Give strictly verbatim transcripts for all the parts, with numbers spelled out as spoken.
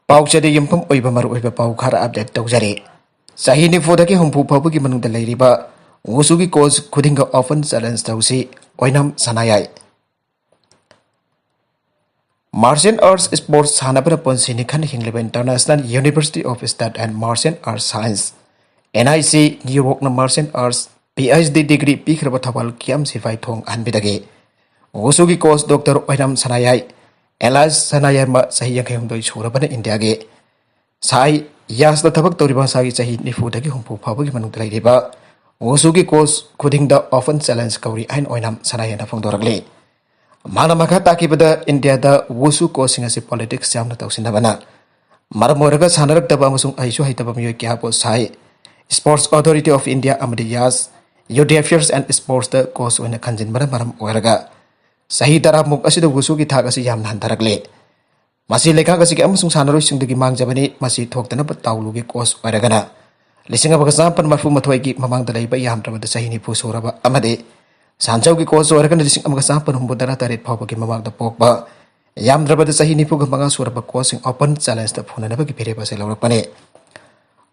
ꯄꯥꯎꯆꯦꯗ ꯌꯨꯝꯐꯝ ꯑꯣꯏꯕ ꯃꯔꯨꯑꯣꯏꯕ ꯄꯥꯎ ꯈꯔ ꯑꯞꯗꯦꯠ ꯇꯧꯖꯔꯤ꯫ ꯆꯍꯤ ꯅꯤꯐꯨꯗꯒꯤ ꯍꯨꯝꯐꯨ ꯐꯥꯎꯕꯒꯤ ꯃꯅꯨꯡꯗ ꯂꯩꯔꯤꯕ ꯋꯨꯁꯨꯒꯤ ꯀꯣꯆ ꯈꯨꯗꯤꯡꯒ ꯑꯣꯄꯟ ꯆꯦꯂꯦꯟꯖ ꯇꯧꯁꯤ, ꯑꯣꯏꯅꯥꯝ ꯁꯅꯥꯌꯥꯏ꯫ Martial Arts Sports ꯁꯥꯟꯅꯕꯅ ꯄꯨꯟꯁꯤꯅꯤ ꯈꯟꯅ ꯍꯤꯡꯂꯤꯕ International University of Study and Martial Arts Science, N I C, new ꯌꯣꯔꯛꯅ martial arts P H D degree ꯄꯤꯈ꯭ꯔꯕ ꯊꯧꯕꯥꯜ ꯀꯤꯌꯥꯝ ꯁꯤꯐꯥꯏ ꯊꯣꯡ ꯑꯍꯟꯕꯤꯗꯒꯤ ꯋꯨꯁꯨꯒꯤ coach doctor Oinam Sanayai, alias ꯁꯅꯥꯌꯥꯏꯃ, ꯆꯍꯤ ꯌꯥꯡꯈꯩ ꯍꯨꯝꯗꯣꯏ ꯁꯨꯔꯕꯅ ꯏꯟꯗꯤꯌꯥꯒꯤ ꯁꯥꯏ ꯌꯥꯁꯇ ꯊꯕꯛ ꯇꯧꯔꯤꯕ ꯃꯁꯥꯒꯤ ꯆꯍꯤ ꯅꯤꯐꯨꯗꯒꯤ ꯍꯨꯝꯐꯨ ꯐꯥꯎꯕꯒꯤ ꯃꯅꯨꯡꯗ ꯂꯩꯔꯤꯕ ꯋꯨꯁꯨꯒꯤ ꯀꯣꯆ ꯈꯨꯗꯤꯡꯗ ꯑꯣꯄꯟ ꯆꯦꯂꯦꯟꯖ ꯀꯧꯔꯤ ꯍꯥꯏꯅ ꯑꯣꯏꯅꯥꯝ ꯁꯅꯥꯌꯥꯏꯅ ꯐꯣꯡꯗꯣꯔꯛꯂꯤ꯫ ꯃꯍꯥꯛꯅ ꯃꯈꯥ ꯇꯥꯈꯤꯕꯗ, ꯏꯟꯗꯤꯌꯥꯗ ꯋꯨꯁꯨ ꯀꯣꯆꯁꯤꯡ ꯑꯁꯤ ꯄꯣꯂꯤꯇꯤꯛꯁ ꯌꯥꯝꯅ ꯇꯧꯁꯤꯟꯅꯕꯅ ꯃꯔꯝ ꯑꯣꯏꯔꯒ ꯁꯥꯟꯅꯔꯛꯇꯕ ꯑꯃꯁꯨꯡ ꯑꯍꯩꯁꯨ ꯍꯩꯇꯕ ꯃꯤꯑꯣꯏ ꯀꯌꯥꯕꯨ ꯁꯥꯏ Sports Authority of India ꯑꯃꯗꯤ ꯌꯥꯁ, Youth Affairs and Sportsꯇ ꯀꯣꯆ ꯑꯣꯏꯅ ꯈꯟꯖꯤꯟꯕꯅ ꯃꯔꯝ ꯑꯣꯏꯔꯒ ꯆꯍꯤ ꯇꯔꯥꯃꯨꯛ ꯑꯁꯤꯗ ꯋꯨꯁꯨꯒꯤ ꯊꯥꯛ ꯑꯁꯤ ꯌꯥꯝꯅ ꯍꯟꯊꯔꯛꯂꯤ꯫ ꯃꯁꯤ ꯂꯩꯉꯥꯛ ꯑꯁꯤꯒꯤ ꯑꯃꯁꯨꯡ ꯁꯥꯟꯅꯔꯣꯏꯁꯤꯡꯗꯨꯒꯤ ꯃꯥꯡꯖꯕꯅꯤ꯫ ꯃꯁꯤ ꯊꯣꯛꯇꯅꯕ ꯇꯥꯎꯂꯨꯒꯤ ꯀꯣꯆ ꯑꯣꯏꯔꯒꯅ ꯂꯤꯁꯤꯡ ꯑꯃꯒ ꯆꯥꯃꯥꯄꯟ ꯃꯔꯤꯐꯨ ꯃꯥꯊꯣꯏꯒꯤ ꯃꯃꯥꯡꯗ ꯂꯩꯕ ꯌꯥꯝꯗ꯭ꯔꯕꯗ ꯆꯍꯤ ꯅꯤꯐꯨ ꯁꯨꯔꯕ ꯑꯃꯗꯤ ꯁꯥꯟꯖꯧꯒꯤ ꯀꯣꯆ ꯑꯣꯏꯔꯒꯅ ꯂꯤꯁꯤꯡ ꯑꯃꯒ ꯆꯥꯃꯥꯄꯟ ꯍꯨꯝꯐꯨ ꯇꯔꯥ ꯇꯔꯦꯠ ꯐꯥꯎꯕꯒꯤ ꯃꯃꯥꯡꯗ ꯄꯣꯛꯄ ꯌꯥꯝꯗ꯭ꯔꯕꯗ ꯆꯍꯤ ꯅꯤꯐꯨꯒ ꯃꯉꯥ ꯁꯨꯔꯕ ꯀꯣꯆꯁꯤꯡ ꯑꯣꯄꯟ ꯆꯦꯂꯦꯟꯖꯇ ꯐꯨꯅꯅꯕꯒꯤ ꯐꯤꯔꯦꯞ ꯑꯁꯤ ꯂꯧꯔꯛꯄꯅꯤ꯫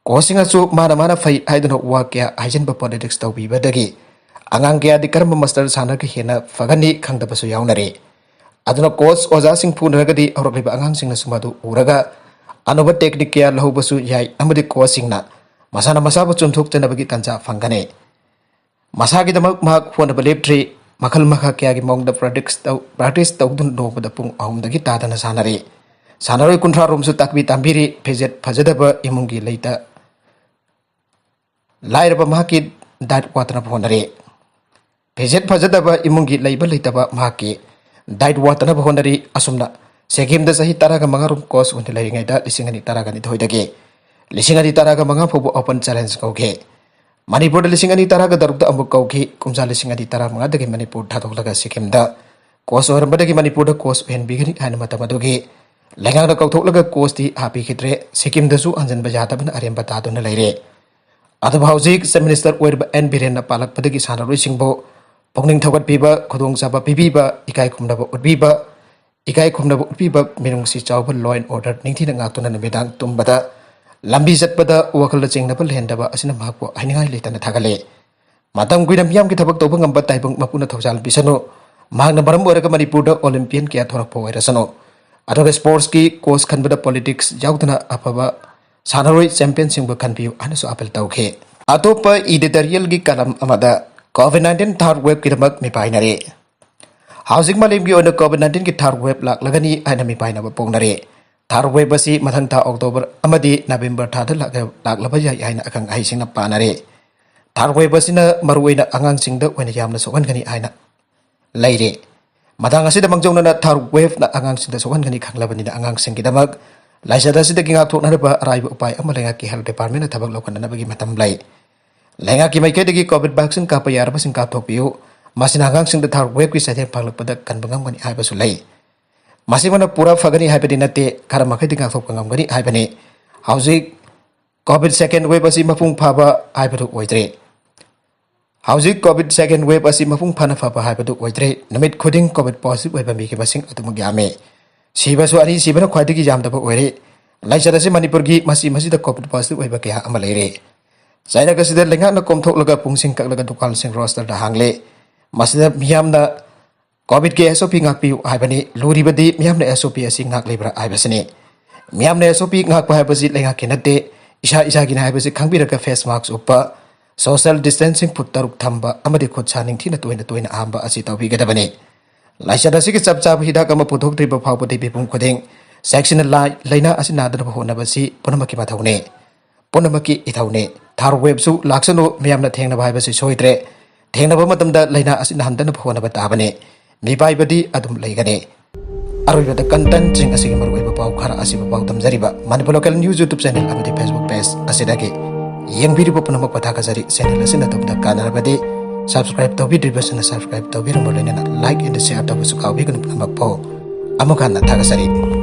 ꯀꯣꯆꯁꯤꯡ ꯑꯁꯨ ꯃꯥꯅ ꯃꯥꯅ ꯐꯩ ꯍꯥꯏꯗꯨꯅ ꯋꯥ ꯀꯌꯥ ꯍꯥꯏꯖꯤꯟꯕ ꯄꯣꯂꯤꯇꯤꯛꯁ ꯇꯧꯕꯤꯕꯗꯒꯤ ꯑꯉꯥꯡ ꯀꯌꯥꯗꯤ ꯀꯔꯝꯕ ꯃꯁꯇꯔ ꯁꯥꯟꯅꯔꯒ ꯍꯦꯟꯅ ꯐꯒꯅꯤ ꯈꯪꯗꯕꯁꯨ ꯌꯥꯎꯅꯔꯤ꯫ ꯑꯗꯨꯅ ꯀꯣꯆ ꯑꯣꯖꯥꯁꯤꯡ ꯐꯨꯅꯔꯒꯗꯤ ꯍꯧꯔꯛꯂꯤꯕ ꯑꯉꯥꯡꯁꯤꯡꯅꯁꯨ ꯃꯗꯨ ꯎꯔꯒ ꯑꯅꯧꯕ ꯇꯦꯛꯅꯤꯛ ꯀꯌꯥ ꯂꯧꯍꯧꯕꯁꯨ ꯌꯥꯏ ꯑꯃꯗꯤ ꯀꯣꯆꯁꯤꯡꯅ ꯃꯁꯥꯅ ꯃꯁꯥꯕꯨ ꯆꯨꯝꯊꯣꯛꯆꯅꯕꯒꯤ ꯇꯥꯟꯖꯥ ꯐꯪꯒꯅꯤ꯫ ꯃꯁꯥꯒꯤꯗꯃꯛ ꯃꯍꯥꯛ ꯍꯣꯠꯅꯕ ꯂꯦꯞꯇ꯭ꯔꯤ꯫ ꯃꯈꯜ ꯃꯈꯥ ꯀꯌꯥꯒꯤ ꯃꯑꯣꯡꯗ ꯄ꯭ꯔꯦꯛꯇꯤꯁ ꯇꯧ-, ꯄ꯭ꯔꯦꯛꯇꯤꯁ ꯇꯧꯗꯨꯅ ꯅꯣꯡꯃꯗ ꯄꯨꯡ ꯑꯍꯨꯝꯗꯒꯤ ꯇꯥꯗꯅ ꯁꯥꯟꯅꯔꯤ꯫ ꯁꯥꯟꯅꯔꯣꯏ ꯀꯨꯟꯊ꯭ꯔꯥ ꯔꯣꯝꯁꯨ ꯇꯥꯛꯄꯤ ꯇꯝꯕꯤꯔꯤ꯫ ꯐꯤꯖꯦꯠ ꯐꯖꯗꯕ ꯏꯃꯨꯡꯒꯤ ꯂꯩꯇ ꯂꯥꯏꯔꯕ ꯃꯍꯥꯛꯀꯤ ꯗꯥꯏꯠ ꯋꯥꯠꯇꯅꯕ ꯍꯣꯠꯅꯔꯤ꯫ ꯐꯤꯖꯦꯠ ꯐꯖꯗꯕ ꯏꯃꯨꯡꯒꯤ ꯂꯩꯕ ꯂꯩꯇꯕ ꯃꯍꯥꯛꯀꯤ ꯗꯥꯏꯠ ꯋꯥꯠꯇꯅꯕ ꯍꯣꯠꯅꯔꯤ꯫ ꯑꯁꯨꯝꯅ ꯁꯤꯛꯀꯤꯝꯗ ꯆꯍꯤ ꯇꯔꯥꯒ ꯃꯉꯥ ꯔꯣꯝ ꯀꯣꯆ ꯑꯣꯏꯅ ꯂꯩꯔꯤꯉꯩꯗ ꯂꯤꯁꯤꯡ ꯑꯅꯤ ꯇꯔꯥꯒ ꯅꯤꯊꯣꯏꯗꯒꯤ ꯂꯤꯁꯤꯡ ꯑꯅꯤ ꯇꯔꯥꯒ ꯃꯉꯥ ꯐꯥꯎꯕ ꯑꯣꯄꯟ ꯆꯦꯂꯦꯟꯖ ꯀꯧꯈꯤ꯫ ꯃꯅꯤꯄꯨꯔꯗ ꯂꯤꯁꯤꯡ ꯑꯅꯤ ꯇꯔꯥꯒ ꯇꯔꯨꯛꯇ ꯑꯃꯨꯛ ꯀꯧꯈꯤ꯫ ꯀꯨꯝꯖꯥ ꯂꯤꯁꯤꯡ ꯑꯅꯤ ꯇꯔꯥꯃꯉꯥꯗꯒꯤ ꯃꯅꯤꯄꯨꯔ ꯊꯥꯗꯣꯛꯂꯒ ꯁꯤꯛꯀꯤꯝꯗ ꯀꯣꯆ ꯑꯣꯏꯔꯝꯕꯗꯒꯤ ꯃꯅꯤꯄꯨꯔꯗ ꯀꯣꯆ ꯑꯣꯏꯍꯟꯕꯤꯒꯅꯤ ꯍꯥꯏꯅ ꯃꯇꯝ ꯑꯗꯨꯒꯤ ꯂꯩꯉꯥꯛꯅ ꯀꯧꯊꯣꯛꯂꯒ ꯀꯣꯆꯇꯤ ꯍꯥꯞꯄꯤꯈꯤꯗ꯭ꯔꯦ꯫ ꯁꯤꯛꯀꯤꯝꯗꯁꯨ ꯍꯟꯖꯤꯟꯕ ꯌꯥꯗꯕꯅ ꯑꯔꯦꯝꯕ ꯇꯥꯗꯨꯅ ꯂꯩꯔꯦ꯫ ꯑꯗꯨꯕꯨ ꯍꯧꯖꯤꯛ ꯆꯤꯐ ꯃꯤꯅꯤꯁꯇꯔ ꯑꯣꯏꯔꯤꯕ ꯑꯦꯟ ꯕꯤꯔꯦꯟꯅ ꯄꯥꯜꯂꯛꯄꯗꯒꯤ ꯁꯥꯟꯅꯔꯣꯏꯁꯤꯡꯕꯨ ꯄꯨꯛꯅꯤꯡ ꯊꯧꯒꯠꯄꯤꯕ, ꯈꯨꯗꯣꯡꯆꯥꯕ ꯄꯤꯕꯤꯕ, ꯏꯀꯥꯏ ꯈꯨꯝꯅꯕ ꯎꯠꯄꯤꯕ, ꯏꯀꯥꯏ ꯈꯨꯝꯅꯕ ꯎꯠꯄꯤꯕ, ꯃꯤꯅꯨꯡꯁꯤ ꯆꯥꯎꯕ, law and order ꯅꯤꯡꯊꯤꯅ ꯉꯥꯛꯇꯨꯅ ꯅꯨꯃꯤꯗꯥꯡ ꯇꯨꯝꯕꯗ, ꯂꯝꯕꯤ ꯆꯠꯄꯗ ꯋꯥꯈꯜꯗ ꯆꯤꯡꯅꯕ ꯂꯩꯍꯟꯗꯕ ꯑꯁꯤꯅ ꯃꯍꯥꯛꯄꯨ ꯍꯥꯏꯅꯤꯡꯉꯥꯏ ꯂꯩꯇꯅ ꯊꯥꯒꯠꯂꯦ꯫ ꯃꯇꯝ ꯀꯨꯏꯅ ꯃꯤꯌꯥꯝꯒꯤ ꯊꯕꯛ ꯇꯧꯕ ꯉꯝꯕ ꯇꯥꯏꯕꯪ ꯃꯄꯨꯅ ꯊꯧꯖꯥꯜ ꯄꯤꯁꯅꯨ꯫ ꯃꯍꯥꯛꯅ ꯃꯔꯝ ꯑꯣꯏꯔꯒ ꯃꯅꯤꯄꯨꯔꯗ Olympian ꯀꯌꯥ ꯊꯣꯔꯛꯄ ꯑꯣꯏꯔꯁꯅꯨ꯫ ꯑꯗꯨꯒ sportsꯀꯤ coach ꯈꯟꯕꯗ politics ꯌꯥꯎꯗꯅ ꯑꯐꯕ ꯁꯥꯟꯅꯔꯣꯏ championꯁꯤꯡꯕꯨ ꯈꯟꯕꯤꯌꯨ ꯍꯥꯏꯅꯁꯨ appeal ꯇꯧꯈꯤ꯫ ꯑꯇꯣꯞꯄ editorialꯒꯤ column ꯑꯃꯗ COVID nineteen third waveꯀꯤꯗꯃꯛ ꯃꯤꯄꯥꯏꯅꯔꯦ꯫ ꯍꯧꯖꯤꯛ ꯃꯥꯂꯦꯝꯒꯤ ꯑꯣꯏꯅ COVID nineteenꯒꯤ third wave ꯂꯥꯛꯂꯒꯅꯤ ꯍꯥꯏꯅ ꯃꯤꯄꯥꯏꯅꯕ ꯐꯣꯡꯅꯔꯦ꯫ Third wave ꯑꯁꯤ ꯃꯊꯪ ꯊꯥ October ꯑꯃꯗꯤ November ꯊꯥꯗ ꯂꯥꯛ-, ꯂꯥꯛꯂꯕ ꯌꯥꯏ ꯍꯥꯏꯅ ꯑꯈꯪ ꯑꯍꯩꯁꯤꯡꯅ ꯄꯥꯅꯔꯦ꯫ Third wave ꯑꯁꯤꯅ ꯃꯔꯨꯑꯣꯏꯅ ꯑꯉꯥꯡꯁꯤꯡꯗ ꯑꯣꯏꯅ ꯌꯥꯝꯅ ꯁꯣꯛꯍꯟꯒꯅꯤ ꯍꯥꯏꯅ ꯂꯩꯔꯦ꯫ ꯃꯇꯥꯡ ꯑꯁꯤꯗ ꯃꯥꯡꯖꯧꯅꯅ third waveꯅ ꯑꯉꯥꯡꯁꯤꯡꯗ ꯁꯣꯛꯍꯟꯒꯅꯤ ꯈꯪꯂꯕꯅꯤꯅ ꯑꯉꯥꯡꯁꯤꯡꯒꯤꯗꯃꯛ ꯂꯥꯏꯆꯠ ꯑꯁꯤꯗꯒꯤ ꯉꯥꯛꯊꯣꯛꯅꯅꯕ ꯑꯔꯥꯏꯕ ꯎꯄꯥꯏ ꯑꯃ ꯂꯩꯉꯥꯛꯀꯤ health departmentꯅ ꯊꯕꯛ ꯂꯧꯈꯠꯅꯅꯕꯒꯤ ꯃꯇꯝ ꯂꯩ꯫ ꯂꯩꯉꯥꯛꯀꯤ ꯃꯥꯏꯀꯩꯗꯒꯤ COVID vaccine ꯀꯥꯞꯄ ꯌꯥꯔꯕꯁꯤꯡ ꯀꯥꯞꯊꯣꯛꯄꯤꯌꯨ꯫ ꯃꯁꯤꯅ ꯑꯉꯥꯡꯁꯤꯡꯗ third waveꯀꯤ ꯆꯩꯊꯦꯡ ꯐꯪꯂꯛꯄꯗ ꯀꯟꯕ ꯉꯝꯒꯅꯤ ꯍꯥꯏꯕꯁꯨ ꯂꯩ꯫ ꯃꯁꯤꯃꯛꯅ ꯄꯨꯔꯥ ꯐꯒꯅꯤ ꯍꯥꯏꯕꯗꯤ ꯅꯠꯇꯦ, ꯈꯔ ꯃꯈꯩꯗꯤ ꯉꯥꯛꯊꯣꯛꯄ ꯉꯝꯒꯅꯤ ꯍꯥꯏꯕꯅꯤ꯫ ꯍꯧꯖꯤꯛ COVID second wave ꯑꯁꯤ ꯃꯄꯨꯡ ꯐꯥꯕ ꯍꯥꯏꯕꯗꯨ ꯑꯣꯏꯗ꯭ꯔꯦ꯫ ꯍꯧꯖꯤꯛ COVID second wave ꯑꯁꯤ ꯃꯄꯨꯡ ꯐꯥꯅ ꯐꯕ ꯍꯥꯏꯕꯗꯨ ꯑꯣꯏꯗ꯭ꯔꯦ꯫ ꯅꯨꯃꯤꯠ ꯈꯨꯗꯤꯡ COVID positive ꯑꯣꯏꯕ ꯃꯤꯒꯤ ꯃꯁꯤꯡ ꯑꯗꯨꯃꯛ ꯌꯥꯝꯃꯤ꯫ ꯁꯤꯕꯁꯨ ꯑꯅꯤꯁꯤꯕꯅ ꯈ꯭ꯋꯥꯏꯗꯒꯤ ꯌꯥꯝꯗꯕ ꯑꯣꯏꯔꯦ꯫ ꯂꯥꯏꯆꯠ ꯑꯁꯤ ꯃꯅꯤꯄꯨꯔꯒꯤ ꯃꯁꯤ ꯃꯁꯤꯗ COVID positive ꯑꯣꯏꯕ ꯀꯌꯥ ꯑꯃ ꯂꯩꯔꯦ꯫ ꯆꯩꯔꯛ ꯑꯁꯤꯗ ꯂꯩꯉꯥꯛꯅ ꯀꯣꯝꯊꯣꯛꯂꯒ ꯄꯨꯡꯁꯤꯡ ꯀꯛꯂꯒ ꯗꯨꯀꯥꯟꯁꯤꯡ rosterꯗ ꯍꯥꯡꯂꯦ꯫ ꯃꯁꯤꯗ ꯃꯤꯌꯥꯝꯅ COVIDꯀꯤ SOP ꯉꯥꯛꯄꯤꯌꯨ ꯍꯥꯏꯕꯅꯤ꯫ ꯂꯨꯔꯤꯕꯗꯤ ꯃꯤꯌꯥꯝꯅ SOP ꯑꯁꯤ ꯉꯥꯛꯂꯤꯕ꯭ꯔꯥ ꯍꯥꯏꯕꯁꯤꯅꯤ꯫ ꯃꯤꯌꯥꯝꯅ SOP ꯉꯥꯛꯄ ꯍꯥꯏꯕꯁꯤ ꯂꯩꯉꯥꯛꯀꯤ ꯅꯠꯇꯦ, ꯏꯁꯥ ꯏꯁꯥꯒꯤꯅꯤ ꯍꯥꯏꯕꯁꯤ ꯈꯪꯕꯤꯔꯒ face mask ꯎꯞꯄ, social distancing ꯐꯨꯠ ꯇꯔꯨꯛ ꯊꯝꯕ ꯑꯃꯗꯤ ꯈꯨꯠ ꯁꯥ ꯅꯤꯡꯊꯤꯅ ꯇꯣꯏꯅ ꯇꯣꯏꯅ ꯑꯍꯥꯝꯕ ꯑꯁꯤ ꯇꯧꯕꯤꯒꯗꯕꯅꯤ꯫ ꯂꯥꯏꯆꯠ ꯑꯁꯤꯒꯤ ꯆꯞ ꯆꯥꯕ ꯍꯤꯗꯥꯛ ꯑꯃ ꯄꯨꯊꯣꯛꯇ꯭ꯔꯤꯕ ꯐꯥꯎꯕꯗꯤ ꯃꯤꯄꯨꯝ ꯈꯨꯗꯤꯡ ꯆꯦꯛꯁꯤꯟꯅ ꯂꯥꯏ-, ꯂꯥꯏꯅꯥ ꯑꯁꯤ ꯅꯥꯗꯅꯕ ꯍꯣꯠꯅꯕꯁꯤ ꯄꯨꯝꯅꯃꯛꯀꯤ ꯃꯊꯧꯅꯤ꯫ ꯄꯨꯝꯅꯃꯛꯀꯤ ꯏꯊꯧꯅꯤ꯫ Third waveꯁꯨ ꯂꯥꯛꯁꯅꯨ, ꯃꯤꯌꯥꯝꯅ ꯊꯦꯡꯅꯕ ꯍꯥꯏꯕꯁꯤ ꯁꯣꯏꯗ꯭ꯔꯦ꯫ ꯊꯦꯡꯅꯕ ꯃꯇꯝꯗ ꯂꯥꯏꯅꯥ ꯑꯁꯤ ꯅꯥꯍꯟꯗꯅꯕ ꯍꯣꯠꯅꯕ ꯇꯥꯕꯅꯤ꯫ ꯃꯤꯄꯥꯏꯕꯗꯤ ꯑꯗꯨꯝ ꯂꯩꯒꯅꯤ꯫ ꯑꯔꯣꯏꯕꯗ contentꯁꯤꯡ ꯑꯁꯤꯒꯤ ꯃꯔꯨꯑꯣꯏꯕ ꯄꯥꯎ ꯈꯔ ꯑꯁꯤꯕꯨ ꯄꯥꯎ ꯗꯝꯖꯔꯤꯕ Manipur Local News YouTube channel ꯑꯃꯗꯤ Facebook page ꯑꯁꯤꯗꯒꯤ ꯌꯦꯡꯕꯤꯔꯤꯕ ꯄꯨꯝꯅꯃꯛꯄꯨ ꯊꯥꯒꯠꯆꯔꯤ꯫ Channel ꯑꯁꯤꯅ ꯑꯗꯣꯝꯗ ꯀꯥꯟꯅꯔꯕꯗꯤ subscribe ꯇꯧꯕꯤꯗ꯭ꯔꯤꯕꯁꯤꯡꯅ subscribe ꯇꯧꯕꯤꯔꯝꯕ ꯂꯣꯏꯅꯅ like and share ꯇꯧꯕꯁꯨ ꯀꯥꯎꯕꯤꯒꯅꯨ ꯄꯨꯝꯅꯃꯛꯄꯨ꯫ ꯑꯃꯨꯛ ꯍꯟꯅ ꯊꯥꯒꯠꯆꯔꯤ꯫